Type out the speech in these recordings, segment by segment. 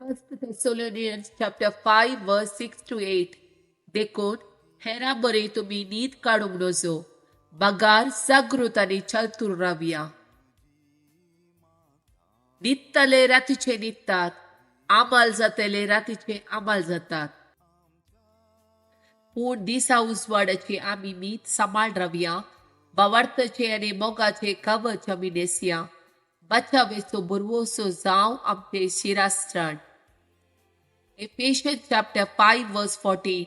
First Thessalonians chapter 5 verse 6 to 8. देखून हेरां बरी तुमी न्हीद काडूंक नजो, बगार जागृत आनी चतुर रावया. न्हिदतले रातीचे न्हिदतात, आमाल जातले रातीचे आमाल जातात. पूण दिसा उजवाडाची आमी मीत सांबाळ रावया, भावार्थाचे आनी मोगाचे कवच आमी न्हेसया, बचावेचो भरवंसो जावं आमचे शिरास्त्राण. Ephesians chapter 5 verse 14.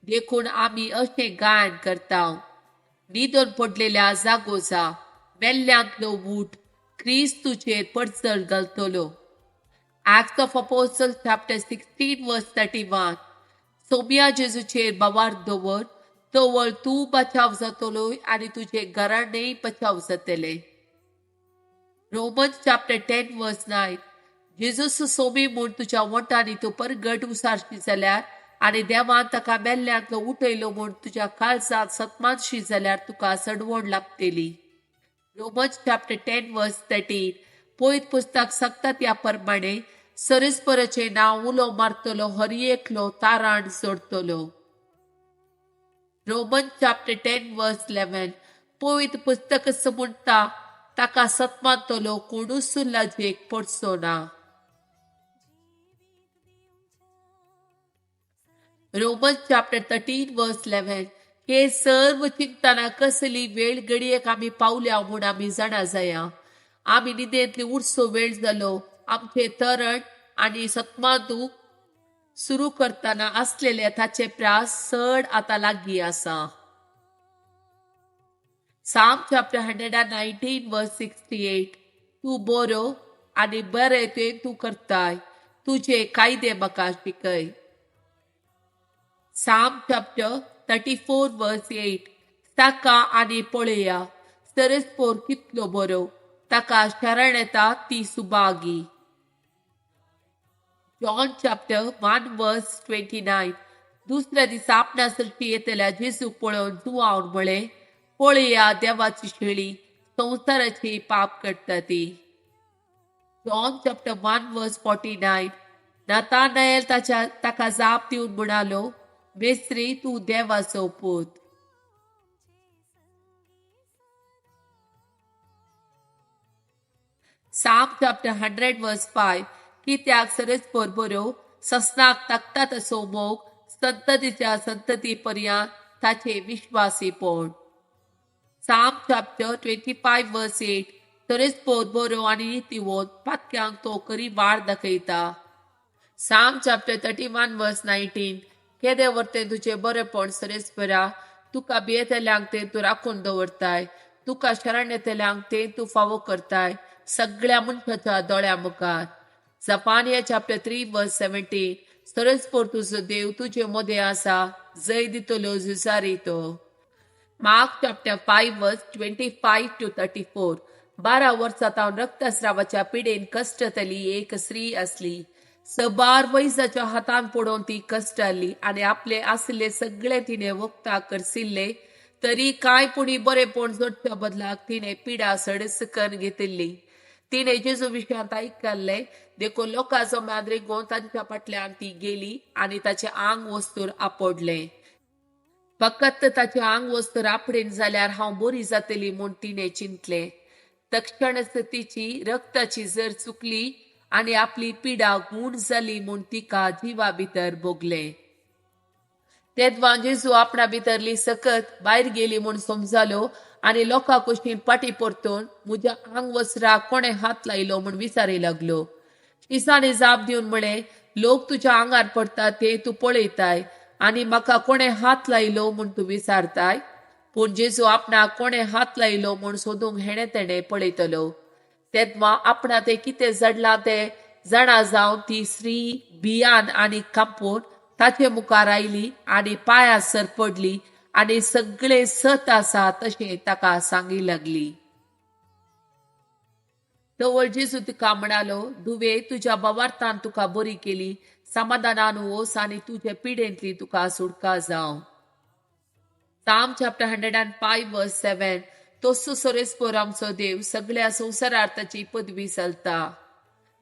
देखून आमी अशें गायन करता, न्हिदून पडलेल्या जागो जा, मेल्ल्यांतलो ऊठ, क्रिस्त तुजेर पडचल घालतलो. Acts of Apostle chapter 16 verse 31. Saumya जेजूचेर भावार्थ दवर, तवळ तूं बचाव जातलो आनी तुजे घराणेय बचाव जातले. Romans chapter 10 verse 9. Jesus Somi म्हूण तुज्या वोंटांनी तूं परगट उसारशी जाल्यार आनी देवान ताका मेल्ल्यांतलो उठयलो म्हूण तुज्या काळजांत सतमानशी जाल्यार तुका सडवण लागतली. Romans chapter 10 verse 13. पयत पुस्तक सांगता त्या प्रमाणे सरस्पराचें नांव उलो मारतलो हर एकलो ताराण जोडतलो. Romans chapter 10 verse 11. पवित्र पुस्तक म्हणटा ताका सतमानतलो कोणूच लाजेक पडचो ना. Romans chapter 13 verse 11. हे सर्व चिंतना कसली वेळ घडयेक आमी पावल्या म्हूण आमी जाणा जाया. आमी न्हिदेंतली उरसो वेळ जालो, आमचे तरण आनी सतमादूक सुरू करतना आसलेले ताचे प्रास चड आतां लागीं आसा. Psalm chapter 119 verse 68. तूं बरो आनी बरें तें तूं करताय, तुजे कायदे म्हाका शिकय. Psalm chapter 34 verse 8. ताका आनी पळया, सरस्पोर कितलो बरो, ताका शरण येता ती सुभागी. John chapter 1 verse 29. दुसऱ्या दिसा आपणा सरशी येतल्या जेजूक पळोवन जुवावन म्हळें, पळया देवाची शेळी, संवसाराची पाप करता ती. John chapter 1 verse 49. Nathanael ताका जाप दिवन म्हणालो, मेस्त्री, तूं देवाचो पूत. Psalm chapter 100 verse 5. कित्याक सरस्पर बरो, ससनाक ताकता तसो मोग, संततीच्या संतती पर्यंत ताचे विश्वासीपण. Psalm chapter 25 verse 8. सरस्पर बरो आनी नितीवंत, पातक्यांक तो करी वाड दाखयता. Psalm chapter 31 verse 19. केदे वर्तें तुजें बरेपण सरस्परा, तुका भियेतल्यांक तें तूं राखून दवरताय, तुका शरण येतल्यांक तें तूं फावो करताय, सगळ्या मनशाच्या दोळ्या मुखार. Zephaniah chapter 3 verse 17. सरस्पर तुजो देव तुजे मदें आसा, जय दितलो झुजारी तो. Mark chapter 5 verse 25 to 34. 12 वर्सां तावन रक्तस्रावाच्या पिडेन कश्टतली एक स्त्री आसली. सबार वैजाच्या हातान पडोवन ती कश्टाली आनी आपले आशिल्ले सगळे तिणें वखदां करसिल्ले, तरी कांय पुणी बरेपण जोडच्या बदलाक तिणें पिडा सडसकन घेतिल्ली. तिणें जेजू विशयांत आयकल्लें, देखून लोकांचो म्यान तांच्या फाटल्यान ती गेली आनी ताचें आंग वस्तूर आपडलें. फकत ताचें आंग वस्तूर आपडेन जाल्यार हांव बरी जातली म्हूण तिणें चिंतलें. तक्षणच तिची रक्ताची जर चुकली आनी आपली पिडा गूण जाली म्हूण तिका जिवा भितर भोगलें. तेदवां जेजू आपणा भितरली सकत भायर गेली म्हूण समजालो आनी लोकां कुशीन फाटीं परतून म्हज्या आंग वस्त्राक कोणें हात लायलो म्हूण विचारी लागलो. शिसांनी जाप दिवन म्हळें, लोक तुज्या आंगार पडटा ते तूं पळयताय आनी म्हाका कोणें हात लायलो म्हूण तूं विचारताय. पूण जेजू आपणाक कोणें हात लायलो म्हूण सोदूंक हेणें तेणें पळयतलो. तेदवां आपणा तें कितें जडलां तें जाणा जावन ती स्त्री भियान आनी कांपून ताचे मुखार आयली आनी पांयां सर पडली आनी सगळें सत आसा तशें ताका सांगी लागली. तवळ जेजू तुका म्हणालो, धुवे, तुज्या भावार्थान तुका बरी केली, समाधानान वस आनी तुजे पिडेंतली तुका सुटका जावं. Psalm chapter 105 verse 7. तोसो सरस्पर आमचो देव, सगळ्या संवसारार ताची पदवी चलता.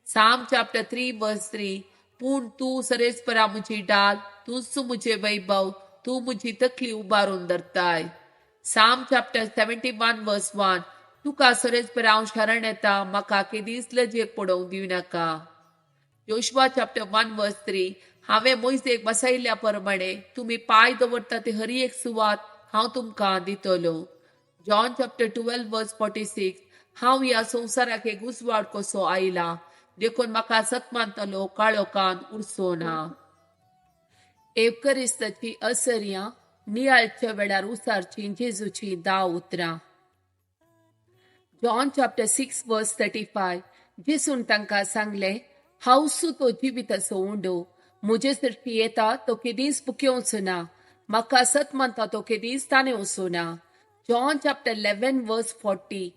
Psalm chapter 3 verse 3. पूण तूं सरेस्परा म्हजी डाल, तूंच म्हजें वैभव, तूं म्हजी तकली उबारून धरताय. Psalm chapter 71 verse 1. तुका सरेस्परा हांव शरण येता, म्हाका केदींच लजेक पडोवंक दिवनाका. Joshua chapter 1 verse 3. हांवें मोयजेक बसयल्ल्या प्रमाणे तुमी पांय दवरता ते हर एक सुवात हांव तुमकां दितलो. John chapter 12 verse 46. हांव ह्या संवसाराक एक उजवाड कसो आयला, देखून म्हाका सत मानतलो काळोखान उरचो ना. एवकरिस्ताची असर्यां नियाळच्या वेळार उसारचीं जेजूचीं 10 उतरां. John chapter 6 verse 35. जेजून तांकां सांगलें, हांव तो जिविताचो उंडो, म्हजे सरशी येता तो केदींच भुकेवचो ना, म्हाका सत मानता तो केदींच ताणेवचो ना. John chapter 11 verse 40.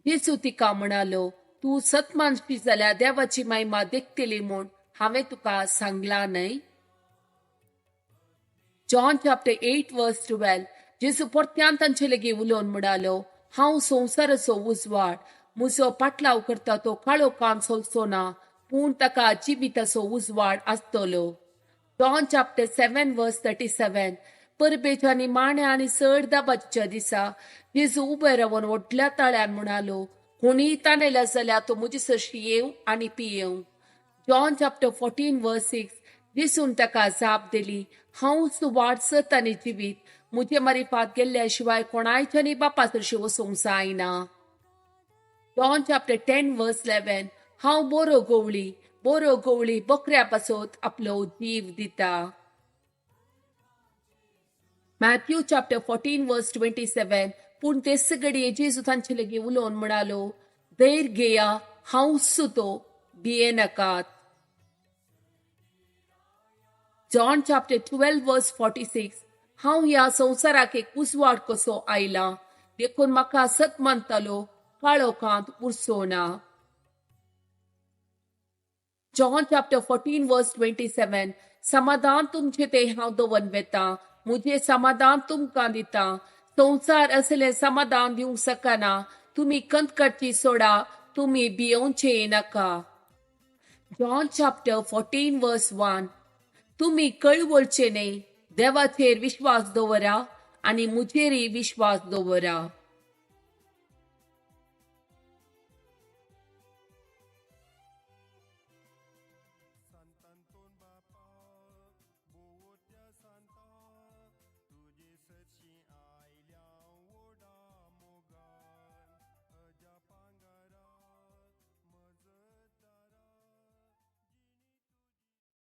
जेजू तिका म्हणालो, तूं सत मानशी जाल्यार देवाची महिमा देखतली म्हूण हांवें तुका सांगलां न्हय. John chapter 8 verse 12. जेजू परत्यान तांचे लागीं उलोवन म्हणालो, हांव संवसाराचो उजवाड, म्हजो पाटलाव करता तो काळोखान चलचो ना, पूण ताका जिविताचो उजवाड आसतलो. John chapter 7 verse 37. परबेच्या निमाण्या आनी चड दाबाच्या दिसा जेजू उबे रावन व्हडल्या ताळ्यान म्हणालो, कोणीय ताणेला जाल्यार तो म्हजे सरशी येवं आनी पियेवं. John chapter 14 verse 6. जेजून ताका जाप दिली, हांवच वाट, सत आनी जिवीत, म्हजे मारिफात गेल्ल्या शिवाय कोणायच्यानी बापा सरशी वचूंक जायना. John chapter 10 verse 11. हांव बरो गवळी, बरो गवळी बकऱ्या पासत आपलो जीव दिता. Matthew chapter 14 verse 27. पूण तेच घडये जेजू तांचे लागीं उलोवन म्हणालो, धैर्य घेया, हांवच तो, भियेनाकात. John chapter 12 verse 46. हांव ह्या संवसाराक एक उजवाड कसो आयला, देखून म्हाका सत मानतलो काळोखांत उरचो ना. John chapter 14 verse 27. समाधान तुमचें तें हांव दवरून वेता, म्हजें समाधान तुमकां दिता, संवसार असलें समाधान दिवंक शकना, तुमी कंत काडची सोडा, तुमी भियोवचें नाका. John chapter 14 verse 1. तुमी कळवळचे न्हय, देवाचेर विश्वास दवरा आनी म्हजेरय विश्वास दवरा.